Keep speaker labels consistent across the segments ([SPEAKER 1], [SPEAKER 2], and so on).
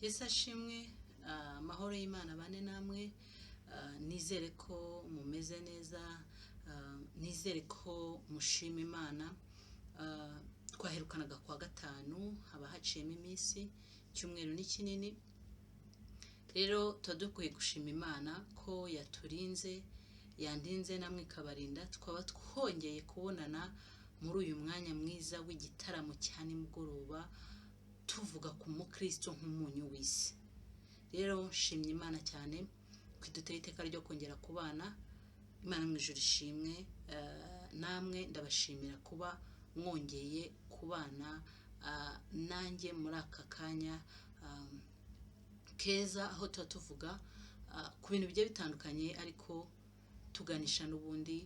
[SPEAKER 1] Yesu ashimwe, amahoro y'Imana abane namwe, nizere ko mumeze neza, nizere ko mushima Imana. Twaherukanaga kuwa gatanu, haba haciyemo iminsi, icyumweru ni kinini. Rero tuba dukwiye gushima Imana ko yaturinze, yandinze namwe ikabarinda, tukaba twongeye kubonana muri uyu mwanya mwiza w'igitaramo cya nimugoroba, tuvuga ku mukristo nk'umunyu w'isi. Rero nshimye Imana cyane ko iduteye iteka ryo kongera kubana. Imana mu ijuru ishimwe. Namwe ndabashimira kuba mwongeye kubana nanjye muri aka kanya keza, aho tuba tuvuga ku bintu bigiye bitandukanye, ariko tuganisha n'ubundi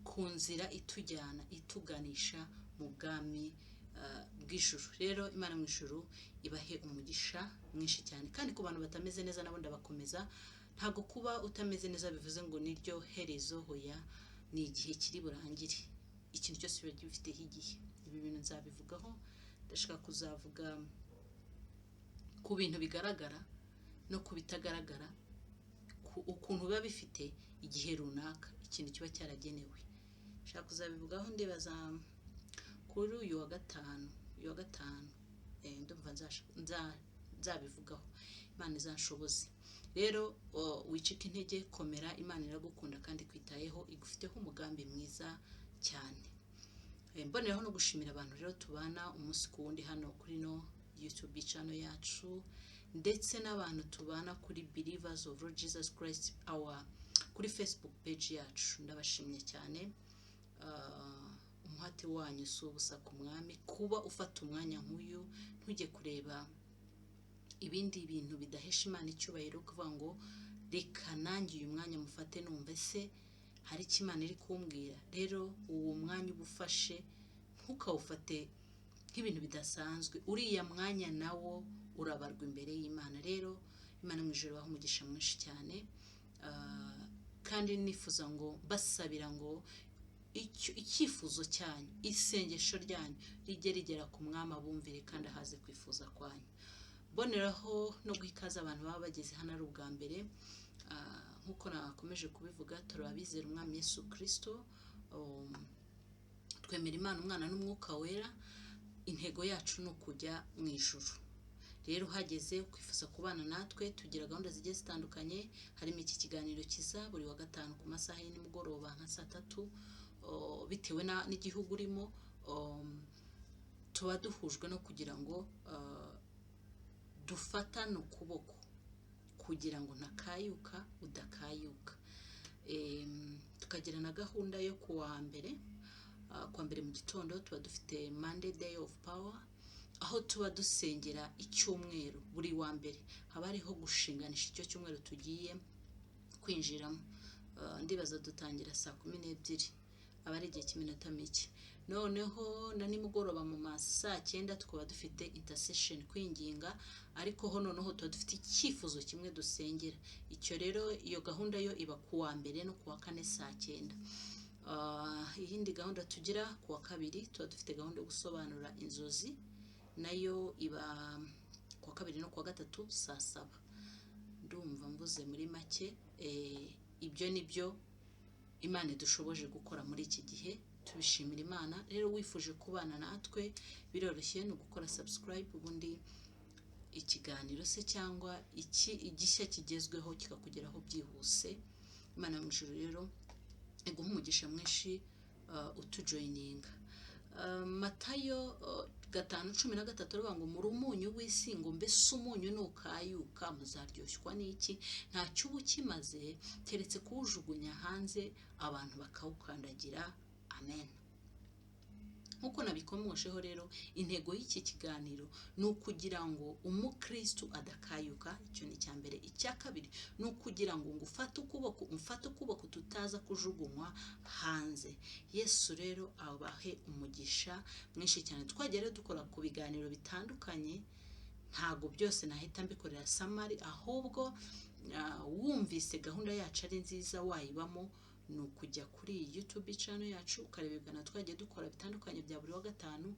[SPEAKER 1] ku nzira itujyana, ituganisha mu bwami bw'ijuru. Rero Imana mu ijuru ibahe umugisha mwinshi cyane. Kandi ku bantu batameze neza nabo ndabakomeza. Ntabwo kuba utameze neza bivuze ngo niryo herezo. Hoya, ni igihe kiri burangire. Ikintu cyose biba gifiteho igihe. Ibi bintu nzabivugaho, ndashaka kuzavuga ku bintu bigaragara no ku bitagaragara, ukuntu biba bifite igihe runaka ikintu kiba cyaragenewe. Nshaka kuzabivugaho, ndibaza kuri uyu wa gatanu. Uyu wa gatanu ndumva nzabivugaho, Imana izanshoboze. Rero wicika intege, komera, Imana iragukunda kandi ikwitayeho, igufiteho umugambi mwiza cyane. Mboneraho no gushimira abantu rero tubana umunsi ku wundi hano kuri no YouTube channel yacu, ndetse n'abantu tubana kuri Believers of Lord Jesus Christ our kuri Facebook page yacu. Ndabashimye cyane. Umuhate wanyu si ubusa ku Mwami. Kuba ufata umwanya nk'uyu ntujye kureba ibindi bintu bidahesha Imana icyubahiro, kuvuga ngo reka nanjye uyu mwanya mufate numve se hari icyo Imana iri kumbwira. Rero uwo mwanya uba ufashe ntukawufate nk'ibintu bidasanzwe. Uriya mwanya nawo urabarwa imbere y'Imana. Rero Imana mu ijuru ibahe umugisha mwinshi cyane. Kandi nifuza ngo basabira ngo icyifuzo cyanyu, isengesho ryanyu rijye rigera ku Mwami, abumvire kandi ahaze kwifuza kwanyu. Mboneraho no guha ikaze abantu baba bageze hano ari ubwa mbere. Nk'uko nakomeje kubivuga, turi abizera Umwami Yesu Kirisito, twemera Imana Umwana n'Umwuka Wera. Intego yacu ni ukujya mu ijuru. Rero uhageze ukwifuza kubana natwe, tugira gahunda zigiye zitandukanye, harimo iki kiganiro kiza buri wa gatanu ku masaha ya nimugoroba nka saa tatu, bitewe n'igihugu urimo. Tuba duhujwe no kugira ngo dufatane ukuboko kugira ngo ntakayuka udakayuka. Tukagira na gahunda yo kuwa mbere, kuwa mbere mu gitondo tuba dufite Monday Day of Power, aho tuba dusengera icyumweru. Buri wa mbere haba hariho gushinganisha icyo cyumweru tugiye kwinjiramo. Ndibaza dutangira saa 12, aba ari igihe cy'iminota mike. Noneho na nimugoroba mu ma saa cyenda tukaba dufite intercession, kwinginga, ariko ho noneho tuba dufite icyifuzo kimwe dusengera. Icyo rero, iyo gahunda yo iba ku wa mbere no ku wa kane saa cyenda. Iyindi gahunda tugira, ku wa kabiri tuba dufite gahunda yo gusobanura inzozi, nayo iba ku wa kabiri no ku wa gatatu saa saba. Ndumva mvuze muri make. Ibyo ni byo Imana idushoboje gukora muri iki gihe, tubishimira Imana. Rero wifuje kubana natwe biroroshye, ni ugukora subscribe, ubundi ikiganiro se cyangwa iki igishya kigezweho kikakugeraho byihuse. Imana mu ijuru rero iguha umugisha mwinshi utujoininga. Matayo 5:13 aravuga ngo muri umunyu w'isi, ngo mbese umunyu nukayuka muzaryoshwa n'iki? Ntacyo uba ukimaze keretse kuwujugunya hanze abantu bakawukandagira. Amen. Nk'uko nabikomosheho rero, intego y'iki kiganiro ni ukugira ngo umukristu adakayuka. Icyo ni icya mbere. Icya kabiri ni ukugira ngo ngufate ukuboko, umfate ukuboko, tutaza kujugunywa hanze. Yesu rero abahe umugisha mwinshi cyane. Twagiye rero dukora ku biganiro bitandukanye, ntabwo byose nahita mbikorera summary, ahubwo wumvise gahunda yacu ari nziza wayibamo, ni ukujya kuri iyi YouTube channel yacu ukareba ibiganiro twagiye dukora bitandukanye bya buri wa gatanu.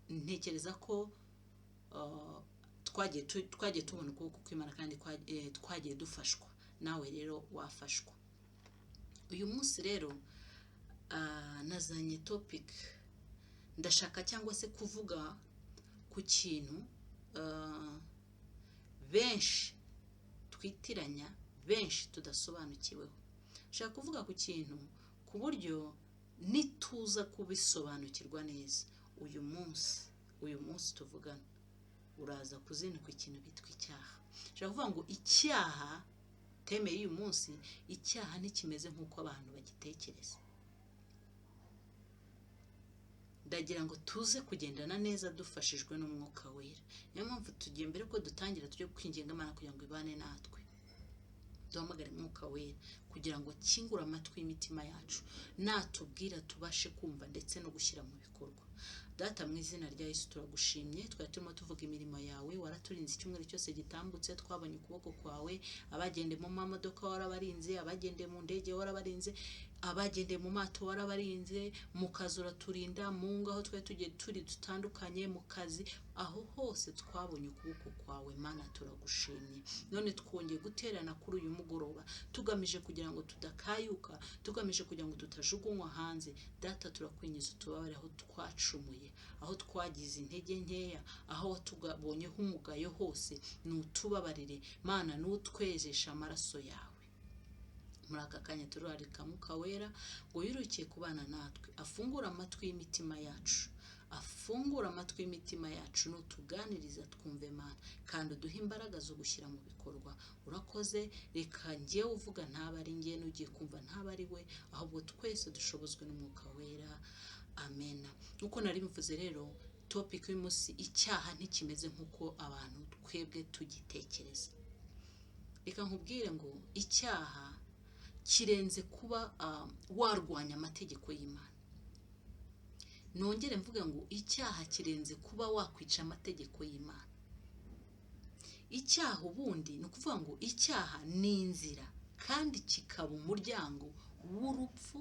[SPEAKER 1] Ntekereza ko twagiye tubona ukuboko kw'Imana kandi twagiye dufashwa. Nawe rero wafashwa. Uyu munsi rero nazanye topic, ndashaka cyangwa se kuvuga ku kintu benshi twitiranya, benshi tudasobanukiweho. Nshaka kuvuga ku kintu ku buryo nituza kubisobanukirwa neza uyu munsi tuvugana, uraza kuzinukwa ikintu bitwa icyaha. Nshaka kuvuga ngo icyaha, theme y'uyu munsi, icyaha ntikimeze nk'uko abantu bagitekereza. Ndagira ngo tuze kugendana neza dufashijwe n'Umwuka Wera. Niyo mpamvu tugiye, mbere ko dutangira, tujye kwinginga Imana kugira ngo ibane natwe. Duhamagare Umwuka Wera kugira ngo akingure amatwi y'imitima yacu, natubwira tubashe kumva ndetse no gushyira mu bikorwa. Data, mu izina rya Yesu turagushimye. Twari turimo tuvuga imirimo yawe. Waraturinze icyumweru cyose gitambutse, twabonye ukuboko kwawe. Abagendeye mu mamodoka warabarinze, abagendeye mu ndege warabarinze, abagendeye mu mato warabarinze, mu kazi uraturinda, mu ngo aho twari tugiye turi dutandukanye, mu kazi, aho hose twabonye ukuboko kwawe. Mana, turagushimye. None twongeye guterana kuri uyu mugoroba tugamije kugira ngo tudakayuka, tugamije kugira ngo tutajugunywa hanze. Data, turakwinginze utubabare aho twacumuye, aho twagize intege nkeya, aho watubonyeho umugayo hose, nutubabarire Mana, nutwejeshe amaraso yawe. Muri aka kanya turarika Mwuka Wera ngo yirukiye kubana natwe, afungure amatwi y'imitima yacu, afungure amatwi y'imitima yacu, nutuganiriza twumve Mana, kandi uduhe imbaraga zo gushyira mu bikorwa. Urakoze. Reka njyewe uvuga ntaba ari njye, n'ugiye kumva ntaba ari we, ahubwo twese dushobozwe n'Umwuka Wera. Amena. Nk'uko nari bivuze rero, topic y'umunsi: icyaha ntikimeze nk'uko abantu twebwe tugitekereza. Reka nkubwire ngo icyaha kirenze kuba warwanya amategeko y'Imana. Nongere mvuge ngo icyaha kirenze kuba wakwica amategeko y'Imana. Icyaha ubundi ni ukuvuga ngo icyaha ni inzira kandi kikaba umuryango w'urupfu.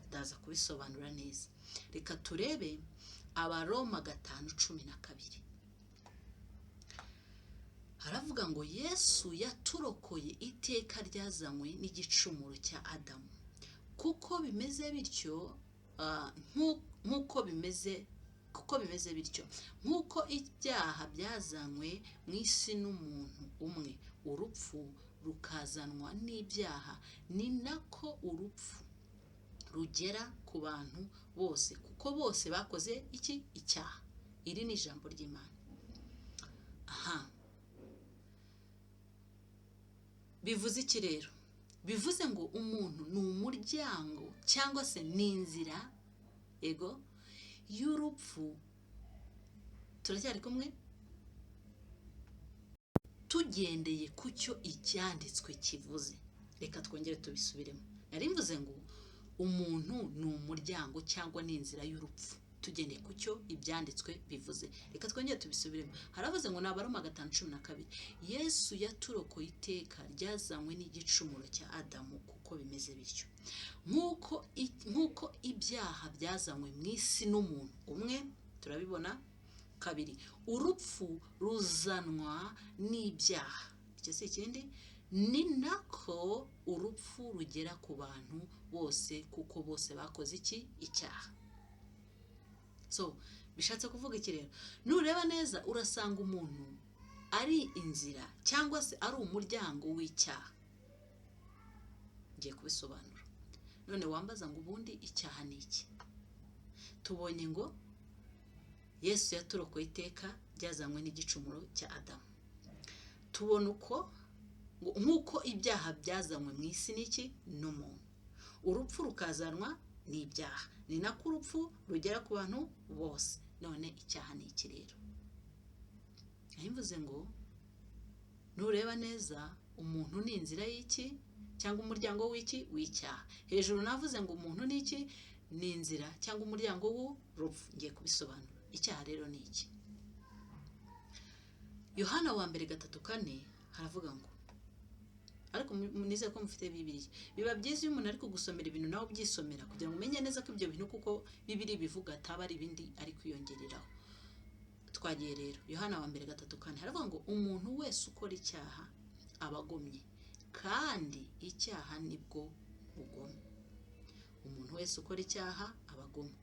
[SPEAKER 1] Ndaza kubisobanura neza. Reka turebe Abaroma 5:12. Haravuga ngo: "Yesu yaturokoye iteka ryazanywe n'igicumuro cya Adamu, kuko bimeze bityo, nk'uko bimeze, kuko bimeze bityo, nk'uko ibyaha byazanywe mu isi n'umuntu umwe, urupfu rukazanwa n'ibyaha, ni nako urupfu rugera ku bantu bose, kuko bose bakoze iki? Icyaha." Iri ni ijambo ry'Imana. Aha bivuze iki rero? Bivuze ngo umuntu ni umuryango cyangwa se ni inzira, ego, y'urupfu. Turacyari kumwe? Tugendeye ku cyo Icyanditswe kivuze, reka twongere tubisubiremo. Nari mvuze ngo umuntu ni umuryango cyangwa ni inzira y'urupfu, tugendeye ku cyo Ibyanditswe bivuze. Reka twongere tubisubiremo. Haravuze ngo ni Abaroma 5:12: "Yesu yaturokoye iteka ryazanywe n'igicumuro cya Adamu, kuko bimeze bityo, nk'uko ibyaha byazanywe mu isi n'umuntu umwe." Turabibona. Kabiri, urupfu ruzanwa n'ibyaha, icyo si ikindi, ni nako urupfu rugera ku bantu bose, kuko bose bakoze iki? Icyaha. So bishatse kuvuga iki rero? Nureba neza urasanga umuntu ari inzira cyangwa se ari umuryango w'icyaha. Ngiye kubisobanura. None wambaza ngo ubundi icyaha ni iki? Tubonye ngo Yesu yaturokoye iteka ryazanywe n'igicumuro cya Adamu. Tubona uko nk'uko ibyaha byazanywe mu isi n'iki? N'umuntu, urupfu rukazanwa n'ibyaha, ni nako urupfu rugera ku bantu bose. None icyaha ni iki rero? Mvuze ngo nureba neza, umuntu ni inzira y'iki cyangwa umuryango w'iki? W'icyaha. Hejuru navuze ngo umuntu ni iki? Ni inzira cyangwa umuryango w'urupfu. Ngiye kubisobanura. Icyaha rero ni iki? Yohana wa mbere 3:4 haravuga ngo Ariko nizere ko mufite Bibiliya. Biba byiza iyo umuntu ari kugusomera ibintu nawe ubyisomera, kugira ngo umenye neza ko ibyo bintu kuko Bibiliya bivuga, ataba ari ibindi ari kwiyongereraho. Twagiye rero, Yohana wa mbere 3:4, haravuga ngo: "Umuntu wese ukora icyaha aba agomye, kandi icyaha nibwo bugome." Umuntu wese ukora icyaha aba agomye,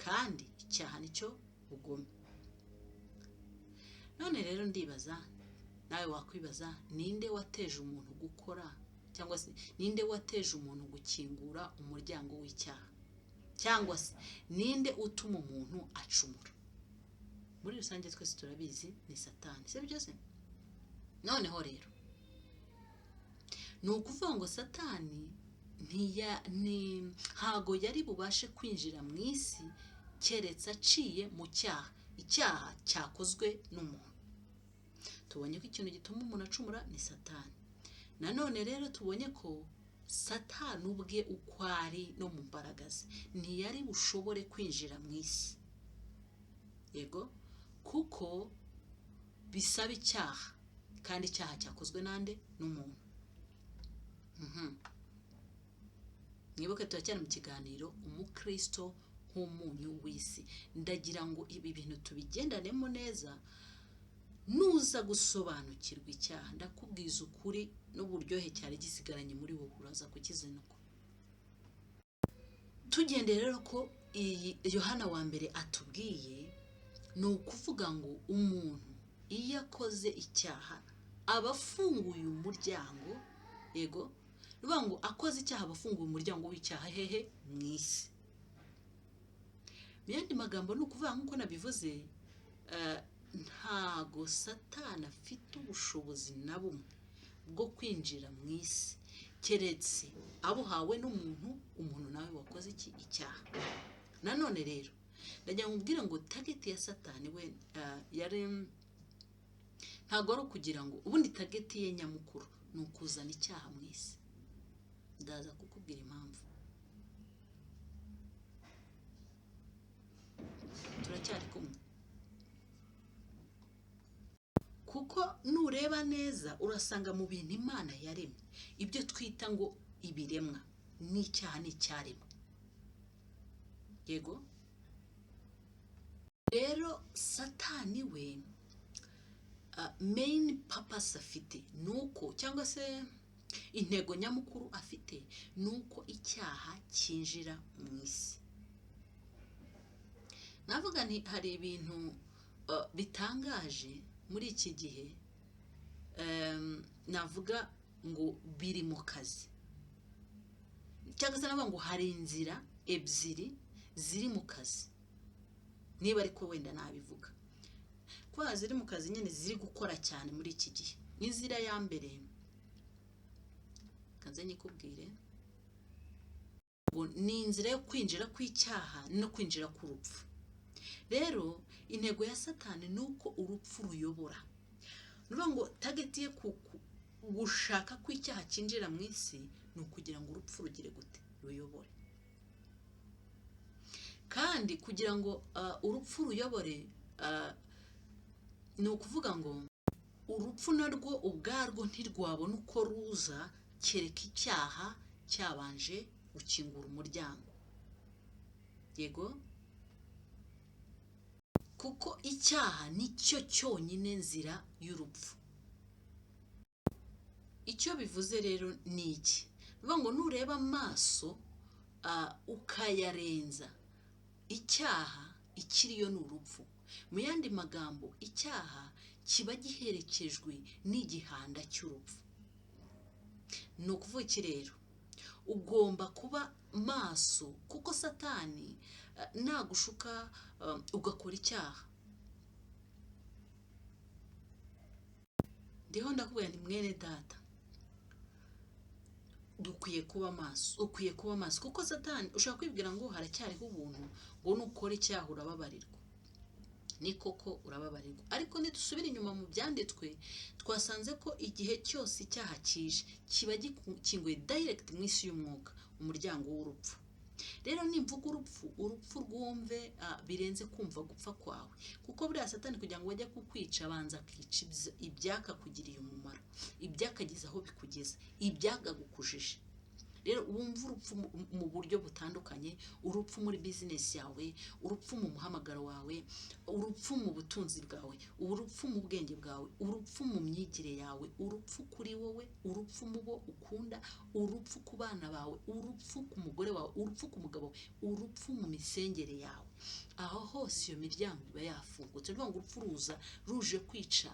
[SPEAKER 1] kandi icyaha nicyo bugome. None rero ndibaza, nawe wakwibaza, ninde wateje umuntu gukora, cyangwa se ninde wateje umuntu gukingura umuryango w'icyaha, cyangwa se ninde utuma umuntu acumura? Muri rusange twese turabizi, ni Satani, si byo se? Noneho rero ni ukuvuga ngo Satani ntago yari bubashe kwinjira mu isi keretse aciye mu cyaha, icyaha cyakozwe n'umuntu. Tubonye ko ikintu gituma umuntu acumura ni Satani. Nanone rero tubonye ko Satani ubwe uko ari no mu mbaraga ze ntiyari bushobore kwinjira mu isi, yego, kuko bisaba icyaha, kandi icyaha cyakozwe nande? N'umuntu. Mwibuke turacyari mu kiganiro "Umukristo nk'umunyu w'isi". Ndagira ngo ibi bintu tubigendanemo neza. Nuza gusobanukirwa icyaha, ndakubwiza ukuri, n'uburyohe cyari gisigaranye muri wowe uraza kukizinukwa. Tugendeye rero ko iyi Yohana wa mbere atubwiye, ni ukuvuga ngo umuntu iyo akoze icyaha aba afunguye umuryango, yego, ni ukuvuga ngo akoze icyaha aba afunguye umuryango w'icyaha hehe? Mu isi. Mu yandi magambo, ni ukuvuga nk'uko nabivuze, ntago Satani afite ubushobozi na bumwe bwo kwinjira mu isi keretse abuhawe n'umuntu, umuntu nawe wakoze iki? Icyaha. Nanone rero ndagira ngo ubwire ngo target ya Satani we yari ntabwo ari ukugira ngo, ubundi target ye nyamukuru ni ukuzana icyaha mu isi. Ndaza kukubwira impamvu. Turacyari kumwe? Kuko nureba neza urasanga mu bintu Imana yaremye, ibyo twita ngo ibiremwa, n'icyaha ni icyaremwe, yego. Rero Satani we main purpose afite ni uko, cyangwa se intego nyamukuru afite ni uko icyaha cyinjira mu isi. Navuga nti hari ibintu bitangaje muri iki gihe, navuga ngo biri mu kazi, cyangwa se navuga ngo hari inzira ebyiri ziri mu kazi, niba ariko wenda nabivuga, kubera ziri mu kazi nyine, ziri gukora cyane muri iki gihe. Inzira ya mbere kanze nyikubwire ngo ni inzira yo kwinjira kw'icyaha no kwinjira k'urupfu. Rero intego ya Satani ni uko urupfu ruyobora. Ni ukuvuga ngo target ye gushaka ko icyaha cyinjira mu isi ni ukugira ngo urupfu rugire gute? Ruyobore. Kandi kugira ngo urupfu ruyobore, ni ukuvuga ngo urupfu narwo ubwarwo ntirwabona uko ruza kereka icyaha cyabanje gukingura umuryango, yego, kuko icyaha nicyo cyonyine nzira y'urupfu. Icyo bivuze rero ni iki? Ni ukuvuga ngo nureba amaso ukayarenza icyaha, ikiriyo ni urupfu. Mu yandi magambo, icyaha kiba giherekejwe n'igihanda cy'urupfu. Ni ukuvuga iki rero? Ugomba kuba maso, kuko Satani nagushuka ugakora icyaha, ndiho ndakubwira nti: "Mwene data, dukwiye kuba maso." Ukwiye kuba maso, kuko Satani ushobora kwibwira ngo haracyariho ubuntu, ngo nukora icyaha urababarirwa. Ni koko urababarirwa, ariko nidusubira inyuma mu byanditswe, twasanze ko igihe cyose icyaha kije kiba gikinguye direct mu isi y'umwuka umuryango w'urupfu. Rero nimvuga urupfu, urupfu rwumve birenze kumva gupfa kwawe, kuko buriya Satani kugira ngo ajye kukwica abanza akica ibyakakugiriye umumaro, ibyakageza aho bikugeza, ibyakagukujije. Rero wumva urupfu mu buryo butandukanye: urupfu muri bizinesi yawe, urupfu mu muhamagaro wawe, urupfu mu butunzi bwawe, urupfu mu bwenge bwawe, urupfu mu myigire yawe, urupfu kuri wowe, urupfu mu bo ukunda, urupfu ku bana bawe, urupfu ku mugore wawe, urupfu ku mugabo wawe, urupfu mu misengere yawe. Aho hose iyo miryango iba yafungutse. Ni ukuvuga ngo urupfu ruza ruje kwica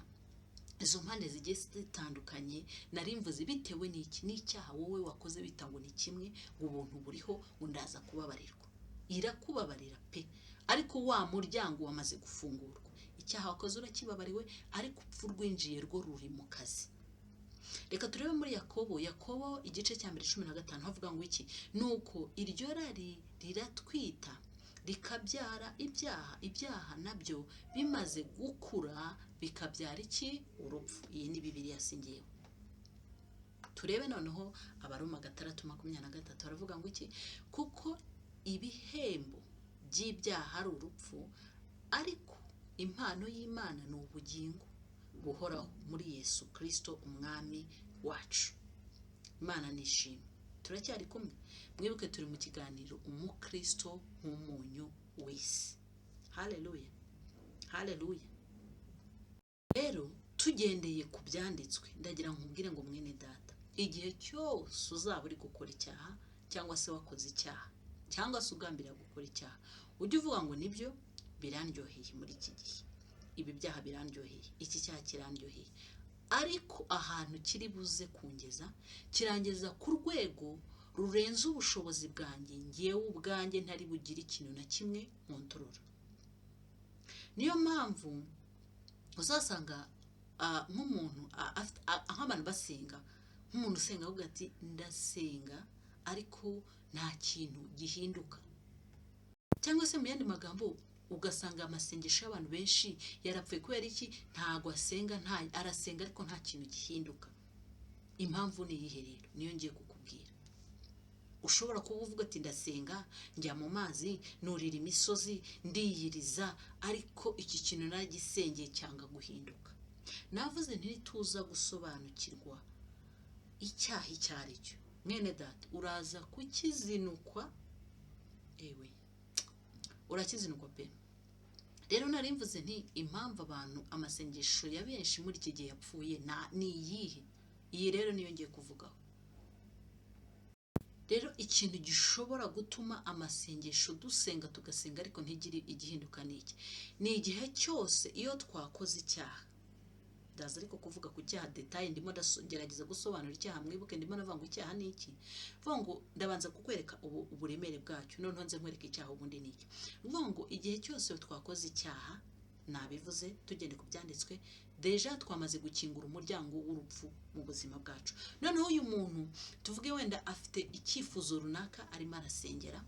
[SPEAKER 1] izo mpande zigiye zitandukanye nari mvuze, bitewe n'iki? N'icyaha wowe wakoze bita ngo ni kimwe, ngo ubuntu buriho, ngo ndaza kubabarirwa. Irakubabarira pe, ariko wa muryango wamaze gufungurwa. Icyaha wakoze urakibabariwe, ariko urupfu rwinjiye rwo ruri mu kazi. Reka turebe muri Yakobo, Yakobo igice cya mbere 15, havuga ngo iki? Nuko iryo rari riratwita, rikabyara ibyaha, ibyaha nabyo bimaze gukura bikabyara iki? Urupfu. Iyi ni Bibiliya, si ngewe. Turebe noneho Abaroma 6:23, baravuga ngo iki? Kuko ibihembo by'ibyaha ari urupfu, ariko impano y'Imana ni ubugingo buhoraho muri Yesu Kirisito Umwami wacu. Imana nishimwe. Turacyari kumwe. Mwibuke turi mu kiganiro Umukristo nk'umunyu w'isi. Haleluya, haleluya. Rero tugendeye ku byanditswe, ndagira ngo nkubwire ngo mwene data, igihe cyose uzaba uri gukora icyaha, cyangwa se wakoze icyaha, cyangwa se ugambirira gukora icyaha, ujye uvuga ngo nibyo birandyoheye muri iki gihe, ibi byaha birandyoheye, iki cyaha kirandyoheye, ariko ahantu kiri buze kungeza kirangeza ku rwego rurenze ubushobozi bwanjye, ngewe ubwanjye ntari bugire ikintu na kimwe nkontorora. Niyo mpamvu uzasanga nk'umuntu nk'abantu basenga, nk'umuntu usenga avuga ati: "Ndasenga ariko nta kintu gihinduka." Cyangwa se mu yandi magambo, ugasanga amasengesho y'abantu benshi yarapfuye. Kubera iki? Ntago asenga, nta arasenga ariko nta kintu gihinduka. Impamvu ni iyihe? Rero niyo ngiye kukubwira. Ushobora kuba uvuga ati: "Ndasenga, njya mu mazi, nurira imisozi, ndiyiriza, ariko iki kintu naragisengeye cyanga guhinduka." Navuze ntituza gusobanukirwa icyaha icyo ari cyo, mwene data, uraza kukizinukwa. Ewe, urakizinukwa pe. Rero nari mvuze nti impamvu abantu amasengesho ya benshi muri iki gihe yapfuye ni iyihe? Iyi rero niyo ngiye kuvugaho. Rero ikintu gishobora gutuma amasengesho dusenga, tugasenga, ariko ntigire igihinduka ni iki? Ni igihe cyose iyo twakoze icyaha. Ndaza ariko kuvuga ku cyaha détaillé. Ndimo ndagerageza gusobanura icyaha. Mwibuke ndimo navuga ngo icyaha ni iki? Vuga ngo ndabanza kukwereka uburemere bwacyo, noneho nze nkwereka icyaha ubundi ni iki. Vuga ngo igihe cyose twakoze icyaha, nabivuze tugende ku byanditswe, déjà twamaze gukingura umuryango w'urupfu mu buzima bwacu. Noneho uyu muntu, tuvuge wenda afite icyifuzo runaka arimo arasengera,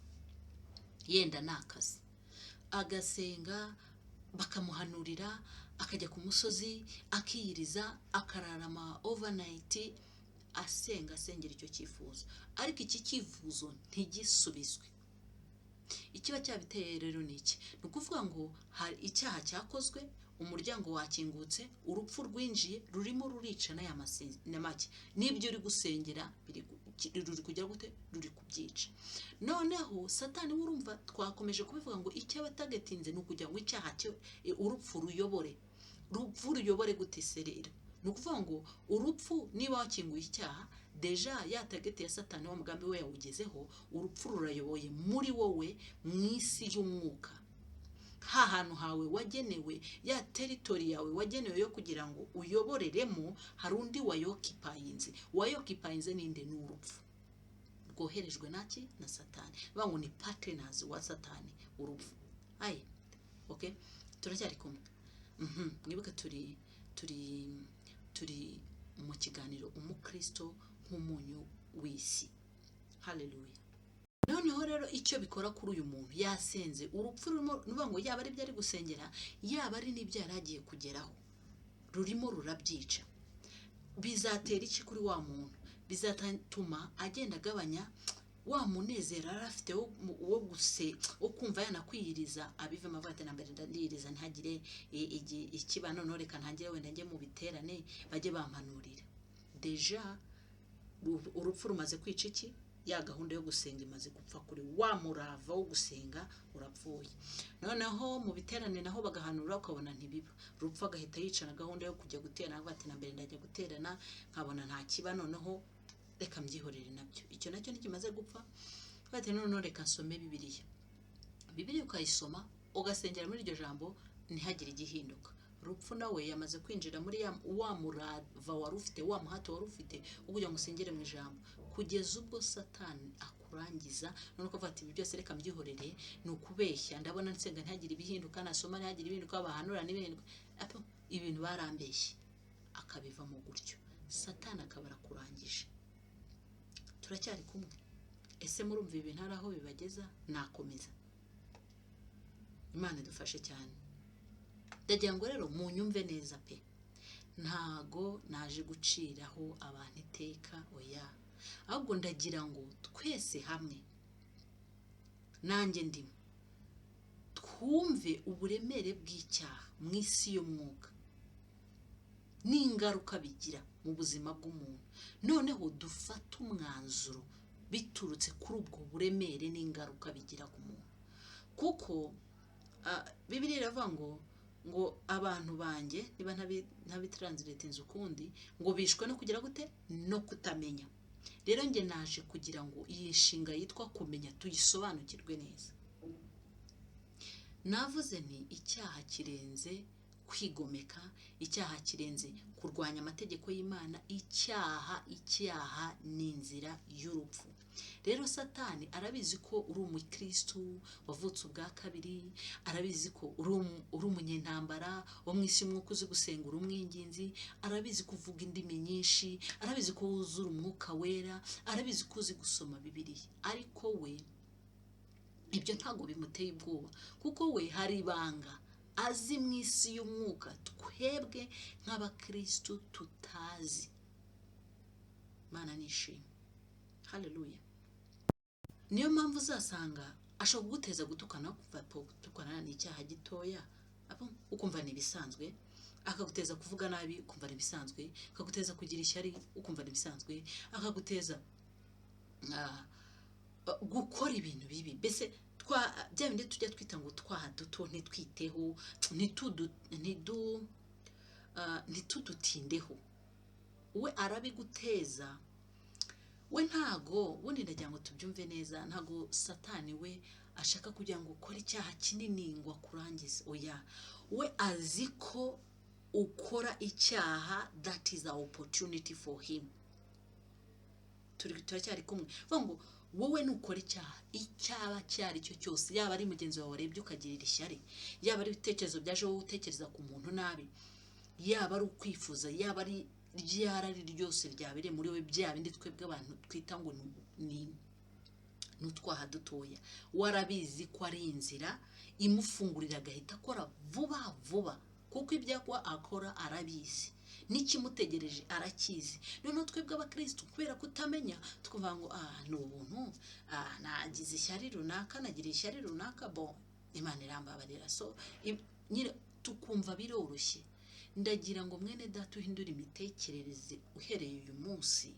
[SPEAKER 1] yenda ni akazi, agasenga, bakamuhanurira, akajya ku musozi, akiyiriza, akarara ama overnight asenga, asengera icyo cyifuzo, ariko iki cyifuzo ntigisubizwe. Ikiba cyabiteye rero ni iki? Ni ukuvuga ngo hari icyaha cyakozwe, umuryango wakingutse, urupfu rwinjiye, rurimo rurica n'aya na make n'ibyo uri gusengera ruri kujya gute? Ruri kubyica. Noneho Satani we, urumva twakomeje kubivuga ngo icyo aba atagatinze ni ukugira ngo icyaha cyo urupfu ruyobore. Urupfu ruyobore gute se? Rero ni ukuvuga ngo urupfu, niba wakinguye icyaha, déjà ya target ya Satani, wa mugambi we yawugezeho. Urupfu rurayoboye muri wowe mu isi y'umwuka, ha hantu hawe wagenewe, ya territory yawe wagenewe yo kugira ngo uyoboreremo, hari undi wayoccupyinze. Wayoccupyinze ninde? Ni urupfu rwoherejwe naki? Na Satani. Bavuga ngo ni partners wa Satani, urupfu. Ayi, okay, turacyari kumwe. Mwibuke turi mu kiganiro Umukristo nk'umunyu w'isi. Haleluya. Noneho rero icyo bikora kuri uyu muntu yasenze, urupfu rurimo, ni ukuvuga ngo yaba ari ibyo ari gusengera, yaba ari n'ibyo yari agiye kugeraho, rurimo rurabyica. Bizatera iki kuri wa muntu? Bizatuma agenda agabanya Wa munezero yari afite wo kumva yanakwiyiriza abivemo, avuga ati: "Nambere ndiyiriza ntihagire ikiba, noneho reka ntangire wenda njye mu biterane bajye bampanurira." Déjà urupfu rumaze kwica iki? Ya gahunda yo gusenga imaze gupfa kuri wa murava wo gusenga, urapfuye. Noneho mu biterane naho bagahanura, ukabona ntibiba. Rupfu agahita yicana gahunda yo kujya guterana, avuga ati: "Na mbere ndajya guterana nkabona nta kiba, noneho reka mbyihorere." Nabyo icyo nacyo ntikimaze gupfa, avuga ati: "Noneho reka nsome Bibiliya." Bibiliya ukayisoma, ugasengera muri iryo jambo, ntihagire igihinduka. Rupfu nawe yamaze kwinjira muri ya wa murava wari ufite, wa muhati wari ufite wo kugira ngo usengere mu ijambo, kugeza ubwo Satani akurangiza. None ukavuga ati: "Ibi byose reka mbyihorere, ni ukubeshya, ndabona nsenga ntihagire ibihinduka, nasoma ntihagire ibihinduka, bahanura n'ibihinduka. Apo, ibintu barambeshye." Akabivamo gutyo, Satani akaba arakurangije. Turacyari kumwe? Ese murumva ibi bintu hari aho bibageza? Nakomeza? Imana idufashe cyane. Ndagira ngo rero munyumve neza pe. Ntago naje guciraho abantu iteka, oya, ahubwo ndagira ngo twese hamwe, nanjye ndimo, twumve uburemere bw'icyaha mu isi y'umwuka n'ingaruka bigira mu buzima bw'umuntu, noneho dufate umwanzuro biturutse kuri ubwo buremere n'ingaruka bigira ku muntu. Kuko Bibiliya iravuga ngo abantu banjye, niba ntabitranslatinze ukundi, ngo bishwe no kugira gute? No kutamenya. Rero njye naje kugira ngo iyi nshinga yitwa kumenya tuyisobanukirwe neza. Navuze nti icyaha kirenze kwigomeka, icyaha kirenze kurwanya amategeko y'Imana, icyaha ni inzira y'urupfu. Rero Satani arabizi ko uri umukristu wavutse ubwa kabiri, arabizi ko uri umunyentambara wo mu isi y'umwuka, uzi gusenga, uri umwinginzi, arabizi ko uvuga indimi nyinshi, arabizi ko wuzura Umwuka Wera, arabizi ko uzi gusoma Bibiliya. Ariko we ibyo ntabwo bimuteye ubwoba, kuko we hari ibanga azi mu isi y'umwuka twebwe nk'abakristu tutazi. Mana nishimwe, haleluya! Niyo mpamvu uzasanga ashobora kuguteza gutukana, kuva gutukana ni icyaha gitoya, ukumva ni ibisanzwe, akaguteza kuvuga nabi, ukumva ni ibisanzwe, akaguteza kugira ishyari, ukumva ni ibisanzwe, akaguteza gukora ibintu bibi, mbese twa bya bindi tujya twita ngo twaha duto ntitwiteho, ntitudutindeho, we arabiguteza. We ntago, ubundi ndagira ngo tubyumve neza, ntago Satani we ashaka kugira ngo ukore icyaha kinini ngo akurangize, oya. We azi ko ukora icyaha, that is a opportunity for him. Turacyari kumwe? Vuga ngo wowe nukora icyaha, icyaba icyo ari cyo cyose, yaba ari mugenzi wawe warebye ukagirira ishyari, yaba ari ibitekerezo byaje wowe utekereza ku muntu nabi, yaba ari ukwifuza, yaba ari ryarari ryose ryabereye muri we, bya bindi twebwe abantu twita ngo ni utwaha dutoya, warabizi ko ari inzira imufungurira, agahita akora vuba vuba, kuko ibyo akora arabizi n'ikimutegereje arakizi. Noneho twebwe abakirisitu, kubera kutamenya, tukuvuga ngo: "Ah, ni ubuntu, ah, nagize ishyari runaka, nagira ishyari runaka, bon, Imana irambabarira." So nyine tukumva biroroshye. Ndagira ngo mwene data uhindure imitekerereze uhereye uyu munsi.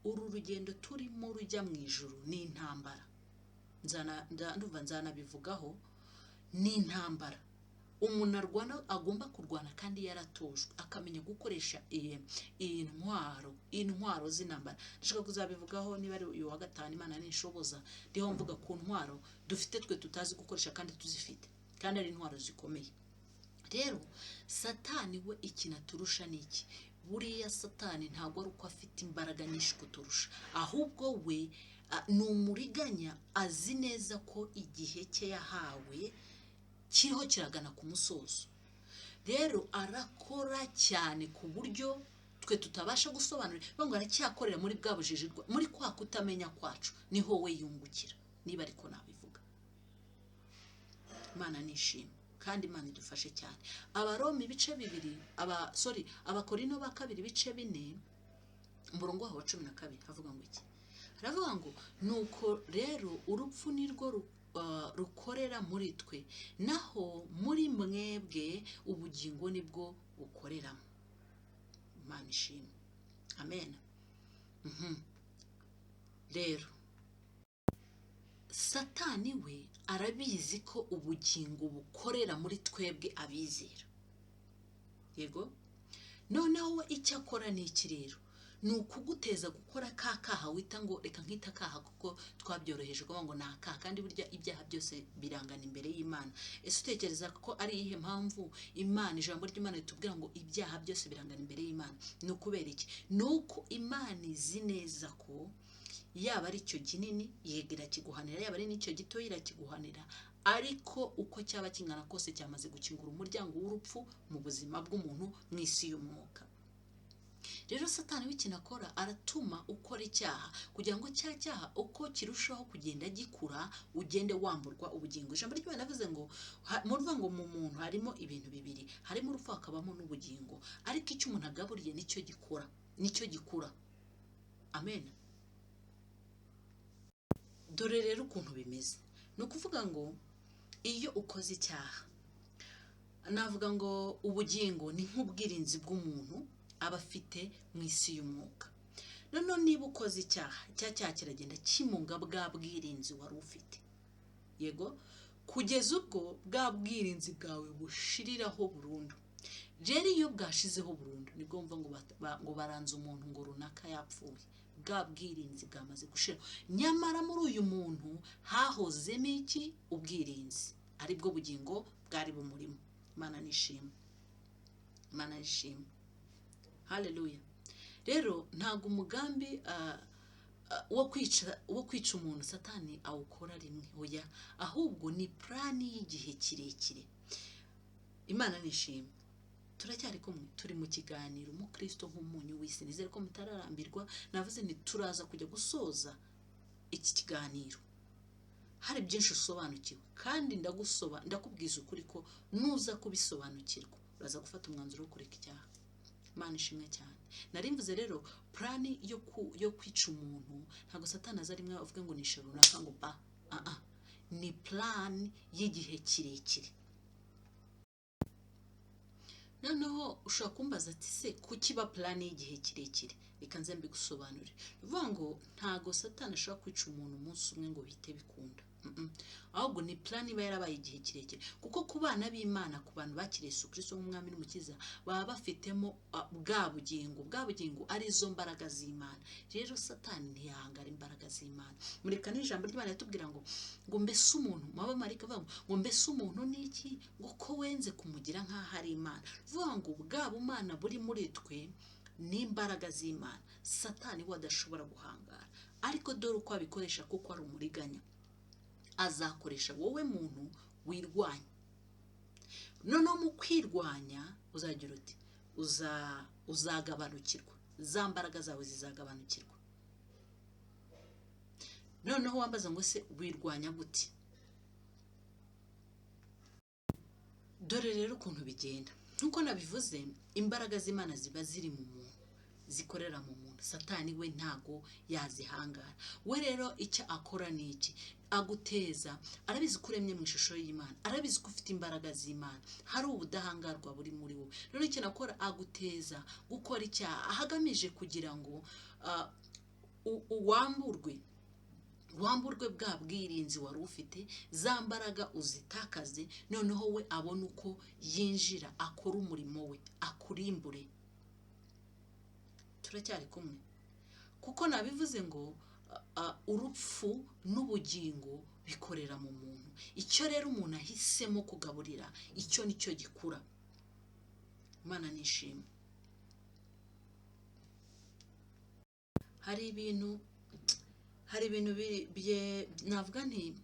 [SPEAKER 1] Uru rugendo turimo rujya mu ijuru ni intambara. Ndumva nzanabivugaho. Ni intambara umuntu arwana, agomba kurwana kandi yaratojwe, akamenya gukoresha iyi ntwaro, intwaro z'intambara. Ndashaka kuzabivugaho niba ari uyu wa gatanu, Imana ninshoboza, ndiho mvuga ku ntwaro dufite twe tutazi gukoresha kandi tuzifite, kandi ari intwaro zikomeye. Rero Satani we ikintu aturusha ni iki? Buriya Satani ntabwo ari uko afite imbaraga nyinshi kuturusha, ahubwo we ni umuriganya, azi neza ko igihe cye yahawe kiriho kiragana ku musozo. Rero arakora cyane ku buryo twe tutabasha gusobanura ngo aracyakorera muri bwa bujiji, muri kwa kutamenya kwacu, niho we yungukira, niba ariko nabivuga. Imana nishimwe kandi Imana idufashe cyane. Abaroma ibice 2, aba, sorry, Abakorino ba kabiri ibice 4, umurongo waho wa 12, havuga ngo iki? Haravuga ngo nuko rero urupfu nirwo rukorera muri twe, naho muri mwebwe ubugingo nibwo bukoreramo. Imana ishimwe, amen. Rero Satani we arabizi ko ubugingo bukorera muri twebwe abizera. Yego, noneho we icyo akora ni iki rero? Ni ukuguteza gukora ka kaha wita ngo reka nkita kaha, kuko twabyoroheje kuvuga ngo ni akaha, kandi burya ibyaha byose birangana imbere y'Imana. Ese utekereza ko ari iyihe mpamvu Imana, ijambo ry'Imana ritubwira ngo ibyaha byose birangana imbere y'Imana? Ni ukubera iki? Ni uko Imana izi neza ko yaba ari icyo kinini, yego irakiguhanira, yaba ari n'icyo gito irakiguhanira, ariko uko cyaba kingana kose cyamaze gukingura umuryango w'urupfu mu buzima bw'umuntu mu isi y'umwuka. Rero Satani w'ikintu akora, aratuma ukora icyaha kugira ngo cya cyaha uko kirushaho kugenda gikura, ugende wamburwa ubugingo. Ijambo ry'Imana rivuze ngo muruvuga ngo mu muntu harimo ibintu bibiri, harimo urupfu hakabamo n'ubugingo, ariko icyo umuntu agaburiye nicyo gikora, nicyo gikura. Amen. Dore rero ukuntu bimeze, ni ukuvuga ngo iyo ukoze icyaha, navuga ngo ubugingo ni nk'ubwirinzi bw'umuntu aba afite mu isi y'umwuka. Noneho niba ukoze icyaha, cya cyaha kiragenda kimunga bwa bwirinzi wari ufite, yego, kugeza ubwo bwa bwirinzi bwawe bushiriraho burundu. Rero iyo bwashizeho burundu, nibwo wumva ngo baranze umuntu ngo runaka yapfuye, bwa bwirinzi bwamaze gushira. Nyamara muri uyu muntu hahozemo iki? Ubwirinzi, aribwo bugingo bwari bumurimo. Imana nishimwe, Imana nishimwe, haleluya. Rero ntabwo umugambi wo kwica umuntu Satani awukora rimwe, oya, ahubwo ni plan y'igihe kirekire. Imana nishimwe. Turacyari kumwe, turi mu kiganiro Umukristo nk'umunyu w'isi. Nizere ko mutararambirwa. Navuze nti turaza kujya gusoza iki kiganiro hari byinshi usobanukiwe, kandi ndakubwiza ukuri ko nuza kubisobanukirwa uraza gufata umwanzuro wo kureka icyaha. Imana ishimwe cyane. Nari mvuze rero plan yo kwica umuntu, ntabwo Satani aza rimwe avuga ngo nishe runaka ngo ba ni plan y'igihe kirekire. Noneho ushobora kumbaza ati se kuki iba plan y'igihe kirekire? Reka nze mbigusobanurire. Ni ukuvuga ngo ntago Satani ashobora kwica umuntu umunsi umwe ngo bihite bikunda. Ahubwo ni plan iba yarabaye igihe kirekire, kuko ku bana b'Imana, ku bantu bakiriye Yesu Kristo nk'umwami n'umukiza, baba bafitemo bwa bugingo, bwa bugingo arizo mbaraga z'Imana. Rero Satani ntiyahangara imbaraga z'Imana. Mureka n'ijambo ry'Imana ritubwira ngo mbese umuntu, mu bamarayika bavuga ngo mbese umuntu ni iki, ngo ko wenze kumugira nk'aho ari Imana? Vuga ngo bwa bumana buri muri twe n'imbaraga z'Imana, Satani we adashobora guhangara. Ariko dore uko abikoresha, kuko ari umuriganya, azakoresha wowe muntu wirwanya. Noneho mu kwirwanya uzagira uti uzagabanukirwa, za mbaraga zawe zizagabanukirwa. Noneho wambaza ngo se wirwanya gute? Dore rero ukuntu bigenda. Nkuko nabivuze, imbaraga z'Imana ziba ziri mu muntu, zikorera mu muntu. Satani we ntago yazihangara. We rero icyo akora ni iki? Aguteza, arabizi ko uremye mu ishusho y'Imana, arabizi ko ufite imbaraga z'Imana, hari ubudahangarwa buri muri wowe. Rero icyo akora, aguteza gukora icyaha ahagamije kugira ngo wamburwe bwa bwirinzi wari ufite, za mbaraga uzitakaze, noneho we abone uko yinjira akora umurimo we, akurimbure. Turacyari kumwe, kuko nabivuze ngo urupfu n'ubugingo bikorera mu muntu. Icyo rero umuntu ahisemo kugaburira, icyo nicyo gikura. Imana nishimwe. Hari ibintu navuga nti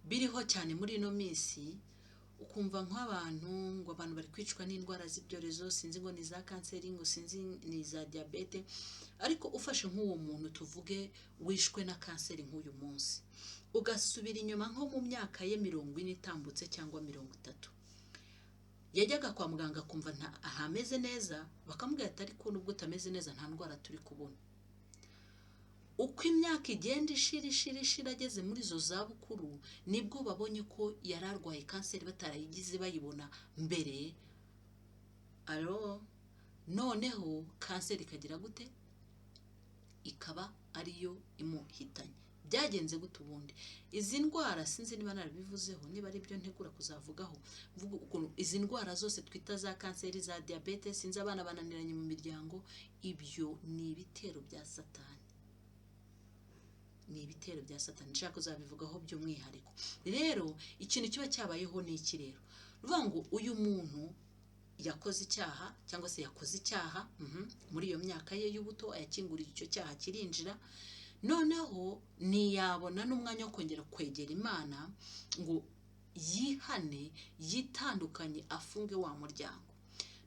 [SPEAKER 1] biriho cyane muri ino minsi, ukumva nk'abantu ngo abantu bari kwicwa n'indwara z'ibyorezo, sinzi ngo ni za kanseri, ngo sinzi ni za diyabete. Ariko ufashe nk'uwo muntu tuvuge wishwe na kanseri nk'uyu munsi, ugasubira inyuma nko mu myaka ye 40 itambutse cyangwa 30, yajyaga kwa muganga akumva ntameze neza, bakamubwira ati ariko nubwo utameze neza nta ndwara turi kubona. Uko imyaka igenda ishira, ishira, ishira, ageze muri izo zabukuru, nibwo babonye ko yari arwaye kanseri batarayigize bayibona mbere. Aro noneho kanseri ikagira gute? Ikaba ariyo imuhitanye. Byagenze gute ubundi? Izi ndwara, sinzi niba narabivuzeho, niba ari byo ntegura kuzavugaho, mvuga ukuntu izi ndwara zose twita za kanseri, za diyabete, sinzi, abana bananiranye mu miryango, ibyo ni ibitero bya Satani, ni ibitero bya Satani. Nshaka kuzabivugaho by'umwihariko. Rero ikintu kiba cyabayeho ni iki? Rero ni ukuvuga ngo uyu muntu yakoze icyaha, cyangwa se yakoze icyaha muri iyo myaka ye y'ubuto, yakinguriye icyo cyaha kirinjira. Noneho ntiyabona n'umwanya wo kongera kwegera Imana ngo yihane, yitandukanye, afunge wa muryango.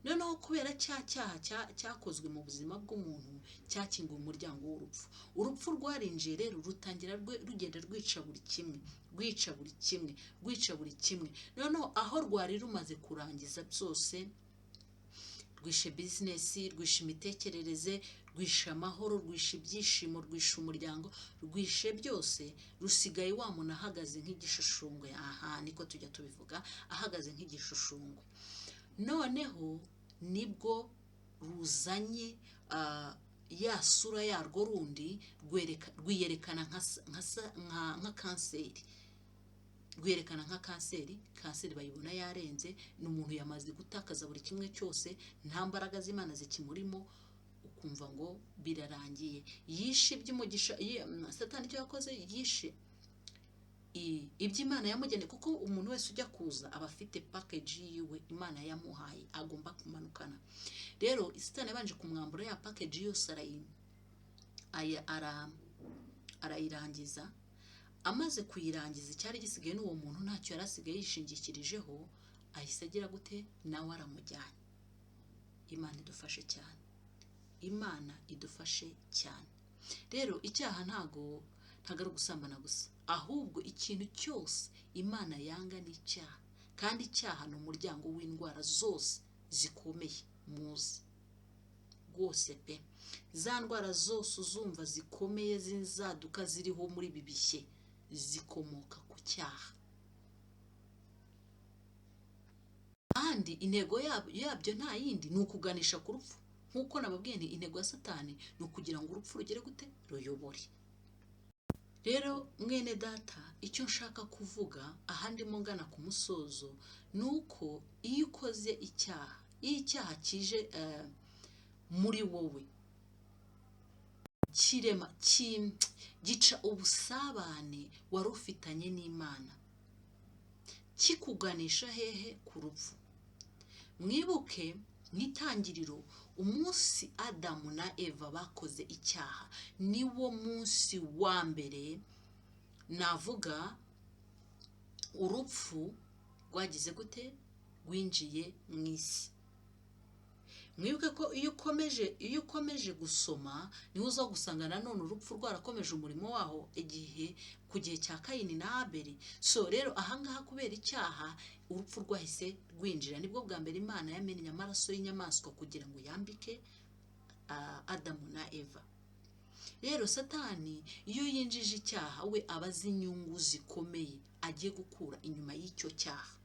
[SPEAKER 1] Noneho kubera cya cyaha cyakozwe mu buzima bw'umuntu, cyakinguye umuryango w'urupfu. Urupfu rwarinjiye rero, rutangira rugenda rwica buri kimwe, rwica buri kimwe, rwica buri kimwe. Noneho aho rwari rumaze kurangiza byose, rwishe bizinesi, rwishe imitekerereze, rwishe amahoro, rwishe ibyishimo, rwishe umuryango, rwishe byose, rusigaye wa muntu ahagaze nk'igishushushungwe. Aha niko tujya tubivuga, ahagaze nk'igishushushungwe. Noneho nibwo ruzanye ya sura yarwo rundi, rwiyerekana nka kanseri, rwerekana nka kanseri. Kanseri bayibona yarenze, ni umuntu yamaze gutakaza buri kimwe cyose, nta mbaraga z'Imana zikimurimo, ukumva ngo birarangiye. Yishe iby'umugisha. Satani icyo yakoze, yishe ibyo Imana yamugeneye, kuko umuntu wese ujya kuza aba afite package yiwe Imana yamuhaye agomba kumanukana. Rero Satani yabanje kumwambura ya package yose, arayirangiza. Amaze kuyirangiza, icyari gisigaye n'uwo muntu ntacyo yari asigaye yishingikirijeho. Ahise agira gute? Nawe aramujyanye. Imana idufashe cyane, Imana idufashe cyane. Rero icyaha ntago ari ugusambana gusa, ahubwo ikintu cyose Imana yanga ni icyaha, kandi icyaha ni umuryango w'indwara zose zikomeye muzi rwose pe. Za ndwara zose uzumva zikomeye z'inzaduka ziriho muri ibi bihe zikomoka ku cyaha, kandi intego yabyo nta yindi, ni ukuganisha ku rupfu. Nk'uko nababwiye nti intego ya Satani ni ukugira ngo urupfu rugere gute? Ruyobore. Rero mwene data, icyo nshaka kuvuga aha ndimo ngana ku musozo ni uko iyo ukoze icyaha, iyo icyaha kije muri wowe, kirema gica ubusabane wari ufitanye n'Imana, kikuganisha hehe? Ku rupfu. Mwibuke nk'itangiriro, umunsi Adamu na Eva bakoze icyaha, niwo munsi wa mbere navuga urupfu rwagize gute? Rwinjiye mu isi. Mwibuke ko iyo ukomeje gusoma, niho uza gusanga nanone urupfu rwarakomeje umurimo waho igihe ku gihe cya Kayini na Abeli. So rero ahangaha, kubera icyaha, urupfu rwahise rwinjira. Nibwo bwa mbere Imana yamennye amaraso y'inyamaswa kugira ngo yambike Adamu na Eva. Rero Satani iyo yinjije icyaha, we aba azi inyungu zikomeye agiye gukura inyuma y'icyo cyaha.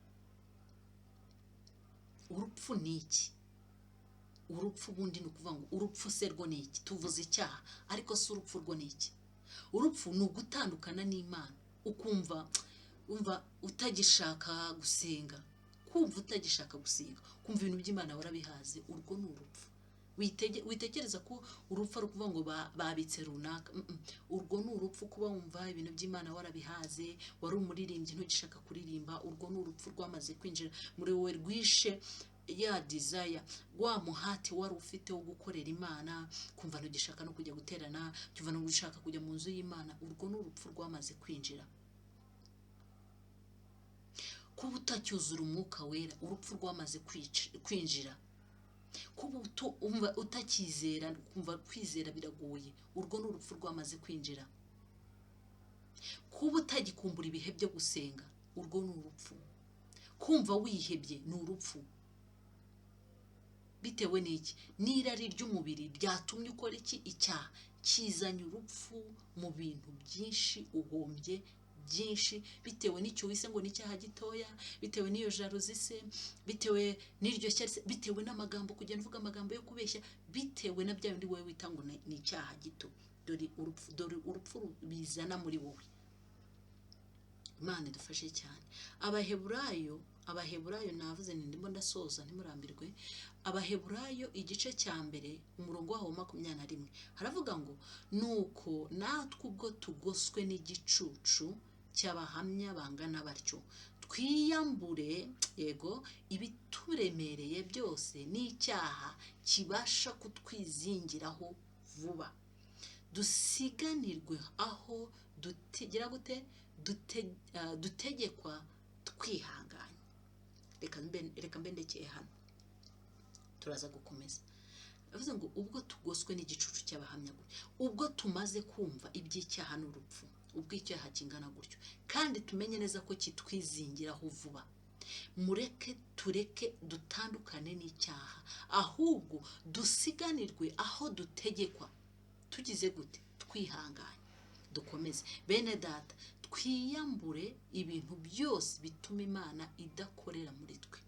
[SPEAKER 1] Urupfu ni iki? Urupfu ubundi ni ukuvuga ngo urupfu se rwo ni iki? Tuvuze icyaha, ariko se urupfu rwo ni iki? Urupfu ni ugutandukana n'Imana, ukumva umva utagishaka gusenga, kumva utagishaka gusenga, kumva ibintu by'Imana warabihaze. Urwo ni urupfu. Witekereza ko urupfu ari ukuvuga ngo babitse runaka. Urwo ni urupfu, kuba wumva ibintu by'Imana warabihaze, wari umuririmbyi ntugishaka kuririmba. Urwo ni urupfu rwamaze kwinjira muri wowe, rwishe ya desire, wa muhati wari ufite wo gukorera Imana, kumva ntugishaka no kujya guterana, kumva ntugishaka kujya mu nzu y'Imana. Urwo ni urupfu rwamaze kwinjira. Kuba utacyuzura Umwuka Wera, urupfu rwamaze kwinjira. Kuba umva utakizera, kumva kwizera biragoye, urwo ni urupfu rwamaze kwinjira. Kuba utagikumbura ibihe byo gusenga, urwo ni urupfu. Kumva wihebye ni urupfu. Bitewe n'iki? N'irari ry'umubiri ryatumye ukora iki? Icyaha kizanye urupfu mu bintu byinshi, uhombye byinshi bitewe n'icyo wise ngo ni icyaha gitoya, bitewe n'iyo jalousie se, bitewe n'iryo shyari se, bitewe n'amagambo, kugenda uvuga amagambo yo kubeshya, bitewe na bya bindi wowe wita ngo ni icyaha gito. Dore urupfu, dore urupfu bizana muri wowe. Imana idufashe cyane. Abaheburayo, navuze nti ndimo ndasoza, ntimurambirwe. Abaheburayo igice cya mbere, umurongo waho wa 21, haravuga ngo: "Nuko natwe ubwo tugoswe n'igicucu cy'abahamya bangana batyo, twiyambure," yego, "ibituremereye byose n'icyaha kibasha kutwizingiraho vuba, dusiganirwe aho dutegera gute dutegekwa twihanganye." Reka mbe ndekeye hano, turaza gukomeza. Bivuze ngo ubwo tugoswe n'igicucu cy'abahamya gutyo, ubwo tumaze kumva iby'icyaha n'urupfu, ubwo icyaha kingana gutyo, kandi tumenye neza ko kitwizingiraho vuba, mureke tureke dutandukane n'icyaha, ahubwo dusiganirwe aho dutegekwa tugize gute? Twihanganye. Dukomeze, bene data, twiyambure ibintu byose bituma Imana idakorera muri twe.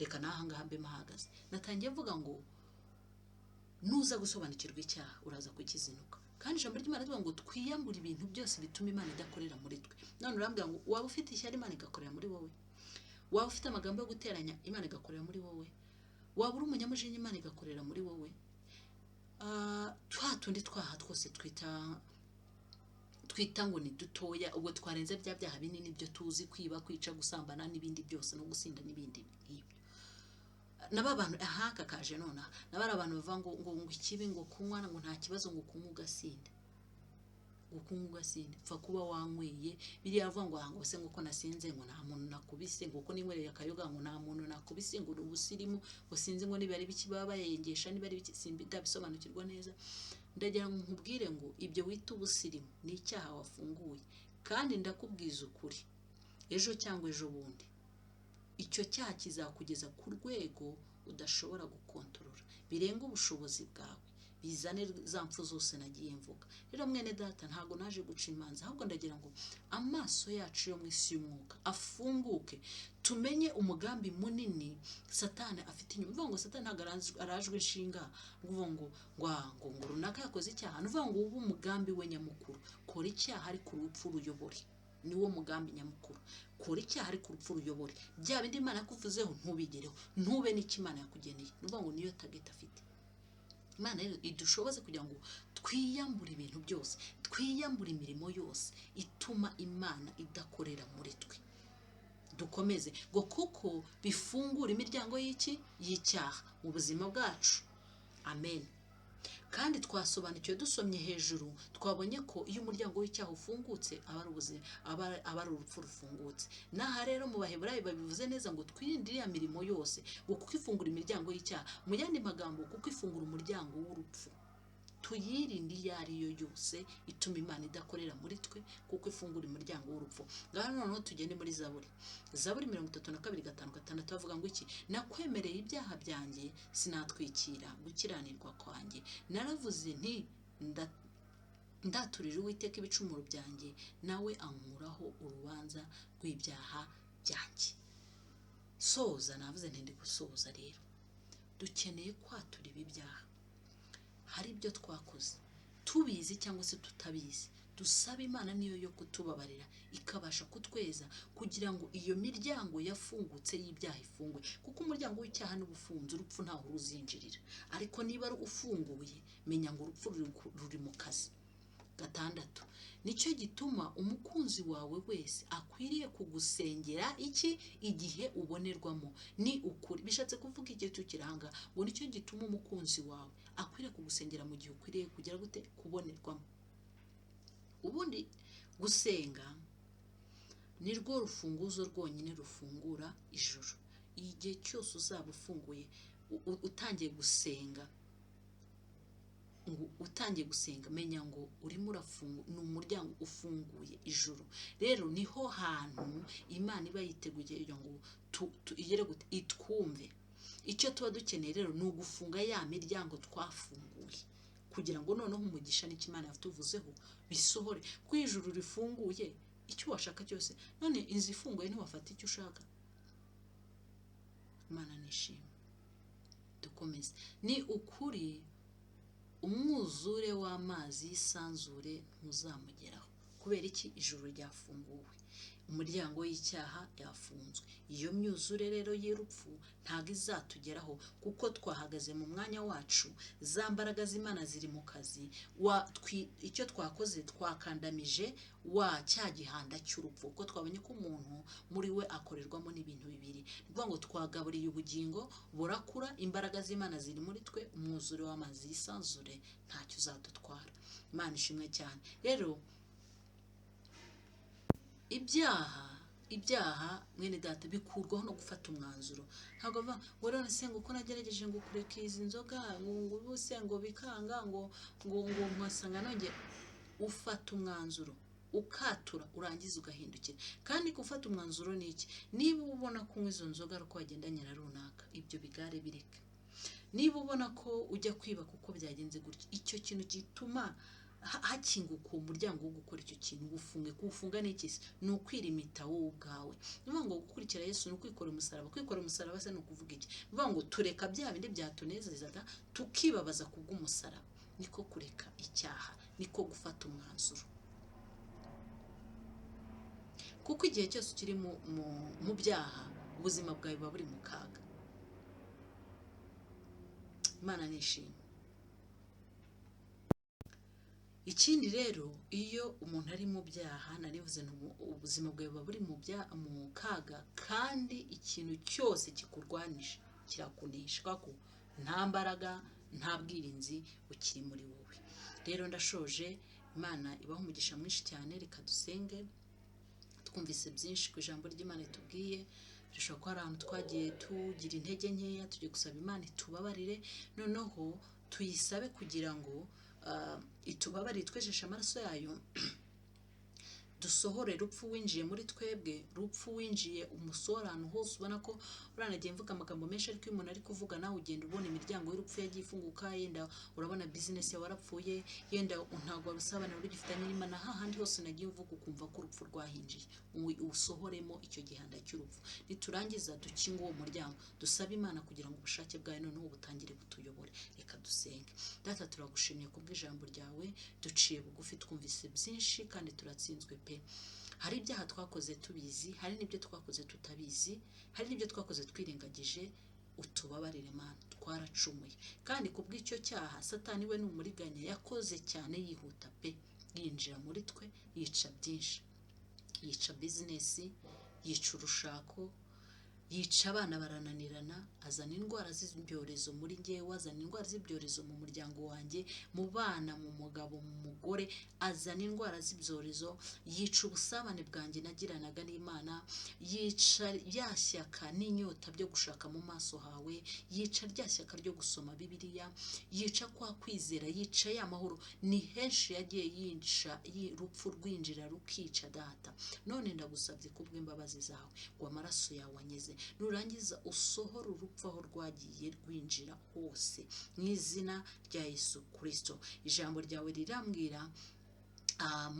[SPEAKER 1] Reka n'aha ngaha mbe mpahagaze. Natangiye mvuga ngo nuza gusobanukirwa icyaha, uraza kukizinuka. Kandi ijambo ry'Imana rivuga ngo twiyambure ibintu byose bituma Imana idakorera muri twe. None urambwira ngo waba ufite ishyari, Imana igakorera muri wowe? Waba ufite amagambo yo guteranya, Imana igakorera muri wowe? Waba uri umunyamujinya, Imana igakorera muri wowe? Twa tundi twaha twose twita ngo ni dutoya, ubwo twarenze bya byaha binini byo tuzi: kwiba, kwica, gusambana n'ibindi byose, no gusinda n'ibindi nk'ibyo. Naba abantu aha kakaje nonaha, naba ari abantu bavuga ngo ikibi ngo kunywa ngo nta kibazo, ngo kunywa ugasinda, ngo kunywa ugasinda, pfa kuba wanyweye. Biriya avuga ngo ngo se ngo ko nasinze ngo nta muntu nakubise, ngo ko ninywereye akayoga ngo nta muntu nakubise, ngo ni ubusirimu, ngo sinzi ngo niba ari biki baba bayengesha, niba ari biki, simbi ndabisobanukirwa neza. Ndagira ngo nkubwire ngo ibyo wita ubusirimu ni icyaha wafunguye. Kandi ndakubwiza ukuri, ejo cyangwa ejo bundi icyo cyaha kizakugeza ku rwego udashobora gukontorora, birenga ubushobozi bwawe, bizane za mpfu zose nagiye mvuga. Rero mwene data, ntabwo naje guca imanza, ahubwo ndagira ngo amaso yacu yo mu isi y'umwuka afunguke, tumenye umugambi munini Satani afite inyuma. Uvuga ngo Satani ntabwo arajwe inshinga ngo uvuga ngo runaka yakoze icyaha. Ni ukuvuga ngo ube umugambi we nyamukuru: kora icyaha ariko urupfu ruyobore. Niwo mugambi nyamukuru: kora icyaha ariko urupfu ruyobore. Bya bindi Imana yakuvuzeho ntubigereho, ntube n'icyo Imana yakugeneye. Ni ukuvuga ngo niyo target afite. Imana rero idushoboze kugira ngo twiyambure ibintu byose, twiyambure imirimo yose ituma Imana idakorera muri twe. Dukomeze ngo kuko bifungura imiryango y'iki? Y'icyaha mu buzima bwacu. Amen. Kandi twasobanukiwe, dusomye hejuru, twabonye ko iyo umuryango w'icyaha ufungutse, aba ari ubuzima, aba ari urupfu rufungutse. N'aha rero mu Baheburayo babivuze neza ngo twirinde iriya mirimo yose, ngo kuko ifungura imiryango y'icyaha. Mu yandi magambo, kuko ifungura umuryango w'urupfu. Tuyirinde iyo ari yo yose ituma Imana idakorera muri twe, kuko ifungura umuryango w'urupfu. Ngaho noneho tugende muri Zaburi, Zaburi 32:5-6, bavuga ngo iki? "Nakwemereye ibyaha byanjye, sinatwikira gukiranirwa kwanjye. Naravuze nti: Ndaturira Uwiteka ibicumuro byanjye, nawe ankuraho urubanza rw'ibyaha byanjye." Soza, navuze nti ndi gusoza. Rero dukeneye kwatura ibi byaha. Hari ibyo twakoze tubizi cyangwa se tutabizi, dusaba Imana niyo yo kutubabarira, ikabasha kutweza, kugira ngo iyo miryango yafungutse y'ibyaha ifungwe. Kuko umuryango w'icyaha n'ubufunze, urupfu ntaho ruzinjirira. Ariko niba ari ufunguye, menya ngo urupfu ruri mu kazi. Gatandatu: "Nicyo gituma umukunzi wawe wese akwiriye kugusengera iki? Igihe ubonerwamo." Ni ukuri, bishatse kuvuga igihe tukiranga ngo nicyo gituma umukunzi wawe akwiriye kugusengera mu gihe ukwiriye kugira gute? Kubonerwamo. Ubundi gusenga ni rwo rufunguzo rwonyine rufungura ijuru. Igihe cyose uzaba ufunguye, utangiye gusenga, ngo utangiye gusenga, menya ngo urimo urafungura, ni umuryango ufunguye ijuru. Rero niho hantu Imana iba yiteguye kugira ngo igere gute? Itwumve. Icyo tuba dukeneye rero ni ugufunga ya miryango twafunguye, kugira ngo noneho umugisha n'icyo Imana yatuvuzeho bisohore. Kuko iyo ijuru rifunguye, icyo washaka cyose, none inzu ifunguye ntiwafata icyo ushaka? Imana nishimwe. Dukomeze. Ni ukuri, umwuzure w'amazi y'isanzure ntuzamugeraho. Kubera iki? Ijuru ryafunguwe, umuryango w'icyaha yafunzwe. Iyo myuzure rero y'urupfu ntabwo izatugeraho, kuko twahagaze mu mwanya wacu. Za mbaraga z'Imana ziri mu kazi. Icyo twakoze, twakandamije wa cya gihanda cy'urupfu, kuko twabonye ko umuntu muri we akorerwamo n'ibintu bibiri. Ni ukuvuga ngo twagaburiye ubugingo, burakura, imbaraga z'Imana ziri muri twe. Umwuzure w'amazi y'isanzure ntacyo uzadutwara. Imana ishimwe cyane. Rero ibyaha, mwene data, bikurwaho no gufata umwanzuro. Ntabwo bavuga ngo none se ngo uko nagerageje ngo kureka izi nzoga, ngo ubu se ngo bikanga, ngo nkasanga nongeye. Ufata umwanzuro, ukatura, urangiza ugahindukira. Kandi gufata umwanzuro ni iki? Niba ubona kunywa izo nzoga ari uko wagendanye na runaka, ibyo bigare bireka. Niba ubona ko ujya kwiba kuko byagenze gutya, icyo kintu gituma hakinguka uwo muryango wo gukora icyo kintu, uwufunge. Kuwufunga ni iki se? Ni ukwirimita wowe ubwawe. Ni ukuvuga ngo gukurikira Yesu ni ukwikora umusaraba. Kwikora umusaraba se ni ukuvuga iki? Ni ukuvuga ngo tureka bya bindi byatunezezaga, tukibabaza kubw'umusaraba. Niko kureka icyaha, niko gufata umwanzuro. Kuko igihe cyose ukiri mu byaha, ubuzima bwawe buba buri mu kaga. Imana nishimwe. Ikindi rero, iyo umuntu ari mu byaha, narivuze nti ubuzima bwawe buba buri mu kaga, kandi ikintu cyose kikurwanije kirakunesha, kuko nta mbaraga, nta bwirinzi bukiri muri wowe. Rero ndashoje. Imana ibaha umugisha mwinshi cyane. Reka dusenge. Twumvise byinshi ku ijambo ry'Imana ritubwiye. Dushobora kuba hari ahantu twagiye tugira intege nkeya, tugiye gusaba Imana itubabarire. Noneho tuyisabe kugira ngo itubabarire, itwejeshe amaraso yayo, dusohore rupfu winjiye muri twebwe, rupfu winjiye umusohora ahantu hose. Ubona ko uranagiye mvuga amagambo menshi, ariko iyo umuntu ari kuvuga, nawe ugenda ubona imiryango y'urupfu yagiye ifunguka. Yenda urabona bizinesi yawe warapfuye, yenda ntabwo wari usabana wari ugifitanye n'Imana, hahandi hose nagiye uvuga ukumva ko urupfu rwahinjiye. Usohoremo icyo gihanda cy'urupfu. Niturangiza dukinge uwo muryango, dusabe Imana kugira ngo ubushake bwayo noneho butangire butuyobore. Reka dusenge. Data, turagushimye kubw'ijambo ryawe. Duciye bugufi, twumvise byinshi kandi turatsinzwe pe. Hari ibyaha twakoze tubizi, hari n'ibyo twakoze tutabizi, hari n'ibyo twakoze twirengagije. Utubabarire Mana, twaracumuye. Kandi kubw'icyo cyaha, Satani we ni umuriganya, yakoze cyane yihuta pe, yinjira muri twe, yica byinshi, yica bizinesi, yica urushako, yica abana barananirana, azana indwara z'ibyorezo muri ngewe, azana indwara z'ibyorezo mu muryango wanjye, mu bana, mu mugabo, mu mugore, azana indwara z'ibyorezo, yica ubusabane bwanjye nagiranaga n'Imana, yica rya shyaka n'inyota byo gushaka mu maso hawe, yica rya shyaka ryo gusoma Bibiliya, yica kwa kwizera, yica ya mahoro. Ni henshi yagiye yica, urupfu rwinjira rukica. Data, none ndagusabye kubw'imbabazi zawe ngo amaraso yawe anyeze, nurangiza usohore urupfu aho rwagiye rwinjira hose, mu izina rya Yesu Kirisito. Ijambo ryawe rirambwira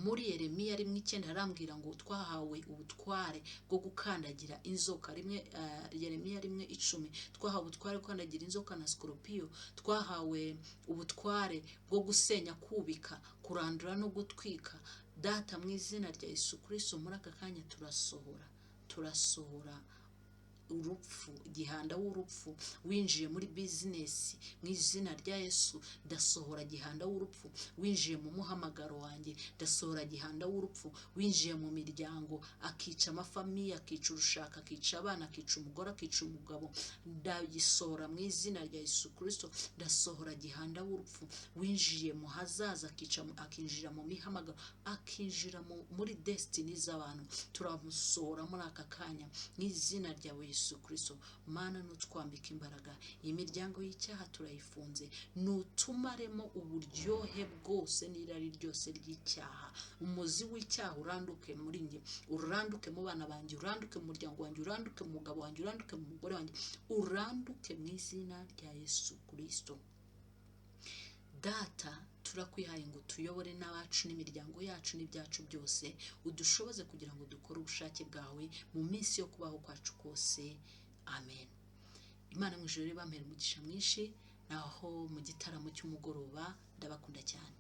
[SPEAKER 1] muri Yeremiya 1:9, harambwira ngo twahawe ubutware bwo gukandagira inzoka. Rimwe Yeremiya 1:10, twahawe ubutware bwo gukandagira inzoka na sikoropiyo, twahawe ubutware bwo gusenya, kubika, kurandura no gutwika. Data, mu izina rya Yesu Kirisito, muri aka kanya turasohora urupfu, gihanda w'urupfu winjiye muri bizinesi. Mu izina rya Yesu, ndasohora gihanda w'urupfu winjiye mu muhamagaro wanjye, ndasohora gihanda w'urupfu winjiye mu miryango, akica amafamiye, akica urushaka, akica abana, akica umugore, akica umugabo. Ndagisohora mu izina rya Yesu Kirisito. Ndasohora gihanda w'urupfu winjiye mu hazaza, akica, akinjira mu mihamagaro, akinjira muri destiny z'abantu. Turamusohora muri aka kanya mu izina rya Yesu. Yesu Kristo. Mana, nutwambika imbaraga, iyi miryango y'icyaha turayifunze, nutumaremo uburyohe bwose n'irari ryose ry'icyaha. Umuzi w'icyaha uranduke muri njye, uranduke mu bana banjye, uranduke mu muryango wanjye, uranduke mu mugabo wanjye, uranduke mu mugore wanjye, uranduke mu izina rya Yesu Kristo. Data, turakwihaye ngo tuyobore n'abacu n'imiryango yacu n'ibyacu byose, udushoboze kugira ngo dukore ubushake bwawe mu minsi yo kubaho kwacu kose. Amen. Imana mu ijuru ibampere umugisha mwinshi. Naho mu gitaramo cy'umugoroba, ndabakunda cyane.